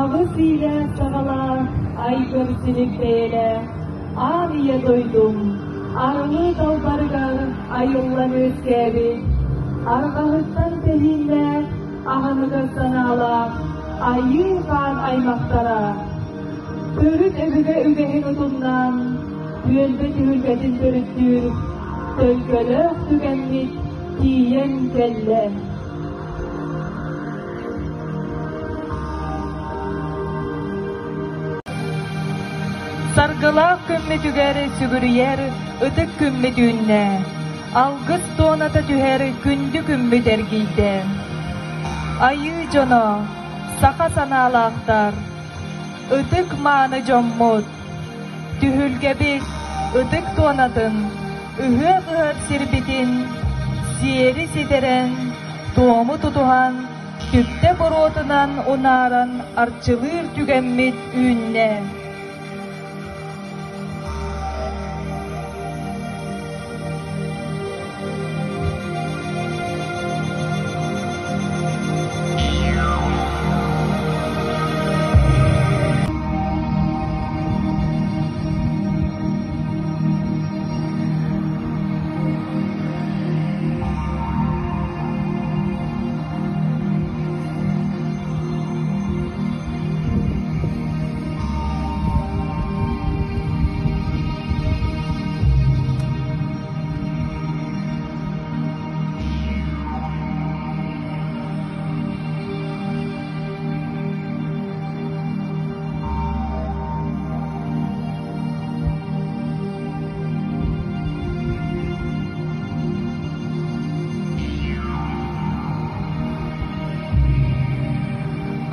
Аҕыс иилээх-саҕалаах, айгыр силик бэйэлээх аан ийэ дойдум арылы далбарыгар айыллан үөскээбит, арҕаһыттан тэһииннээх, аҕаныгар санаалаах айыы хаан аймахтара төрүт өбүгэ үгэһин утумнаан түөлбэ түһүлгэтин төрүттүүр төлкөлөөх түгэммит тиийэн кэллэ. Саргылаах күммүтүгэр сүгүрүйэр ытык күммүт үүннэ, алгыс туоната түһэр күндү күммүт эргийдэ. Айыы дьоно, саха санаалаахтар, ытык мааны дьоммут, түһүлгэбит ытык туонатын, ыһыах ыһар сирбитин сиэри ситэрэн, туому тутуһан, түптэ буруотунан унааран арчылыыр түгэммит үүннэ.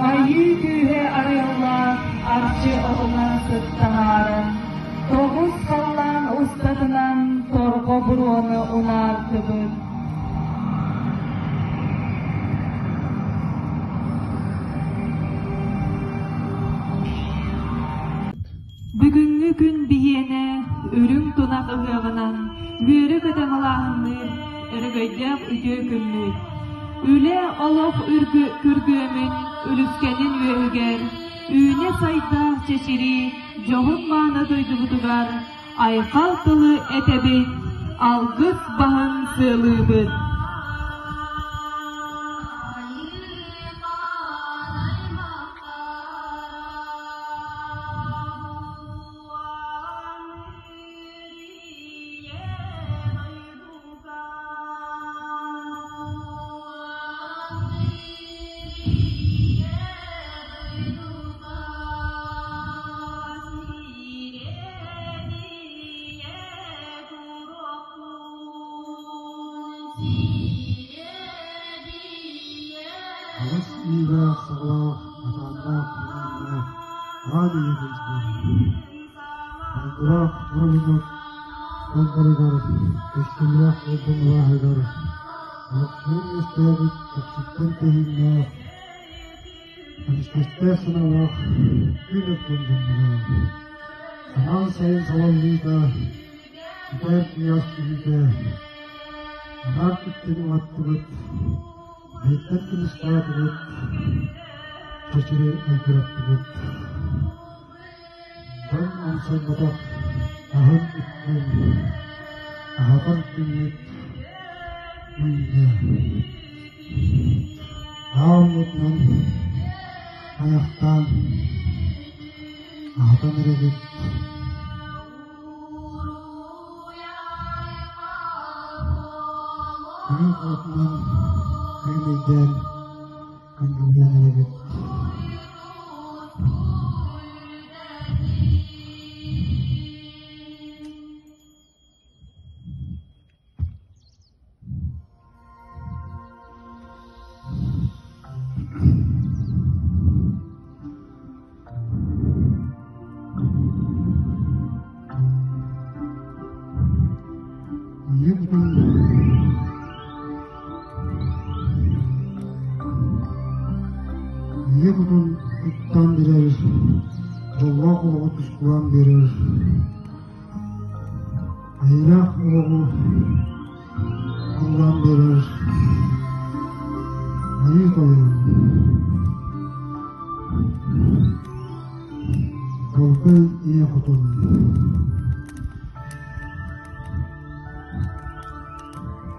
Айыы күүһэ арыаллаах арчы отунан сыт таһааран, тоҕус халлаан устатынан торҕо буруону унаартыбыт. Бүгүҥҥү күн биһиэнэ үрүҥ тунах ыһыаҕынан үөрэ-көтө малааһынныыр өрөгөйдөөх үтүө күммүт. Үлэ олох күргүөмүн үлүскэнин үөһүгэр үүнэ-сайда чэчирии дьоһун-мааны дойдубутугар айхал тылы этэбит, алгыс баһын сыалыыбыт. Аҕыс иилээх-саҕалаах, атааннаах буоланнаах аан ийэ дойду Айгыраах Воронинов далбарыгар, кэскиллээх Уолбун алааһыгар Алексей үөскээбит Тахсыттан тэһииннээх, көмүскэстээх санаалаах күн өттүн дьонноро Самаан сайын салаллыыта, күтэр куйаас түһүүтэ, аһаар күттэн уһаттыбыт, биһиттэн кымыстаатыбыт, чэчири айгыраттыбыт. Дьон амсайбатах аһын үттэн, аһатар күммүт үүннэ. Аал уотунан айахтаан аһатан эрэбит. Күрүө уотунан күөмэйдээн күндүлээн эрэбит. Ийэ кутун куттаан биэрэр, дьоллоох олоҕу тускулаан биэрэр, эйэлээх олоҕу ыллаан биэрэр Айыы Тойон. Долгуй ийэ хотун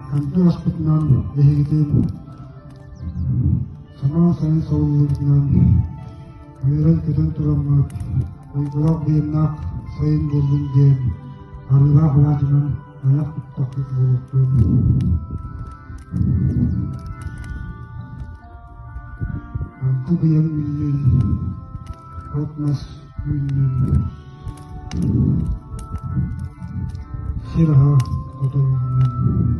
Ханты аспытынан эһигитин самаан сайын солуллубутунан үөрэн-көтөн тураммыт уйгулаах быйаннаах сайын буоллун диэн арыылаах алаадьынан айах туттахпыт буолуохтун. Онто быйаҥ үүннүн, от-мас үүннүн, сир аһа хото үүннүн.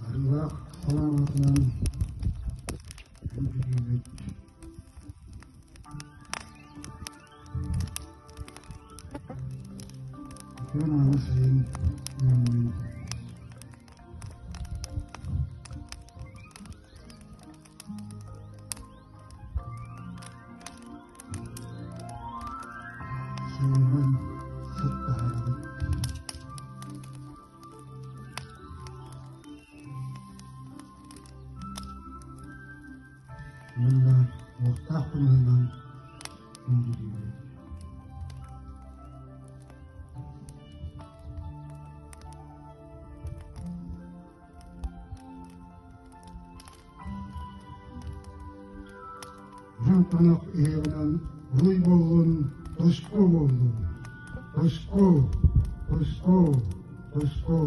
Арыылаах салааматынан үндүрүүбүт. Үтүө мааны сайын үүннүн. Сыыһан сыт таһаарабыт. Уонна уохтаах кымыһынан күндүлүүбүт. Үрүҥ тунах ыһыаҕынан уруй буоллун, тосхо буоллун! Тосхо, тосхо, тосхо!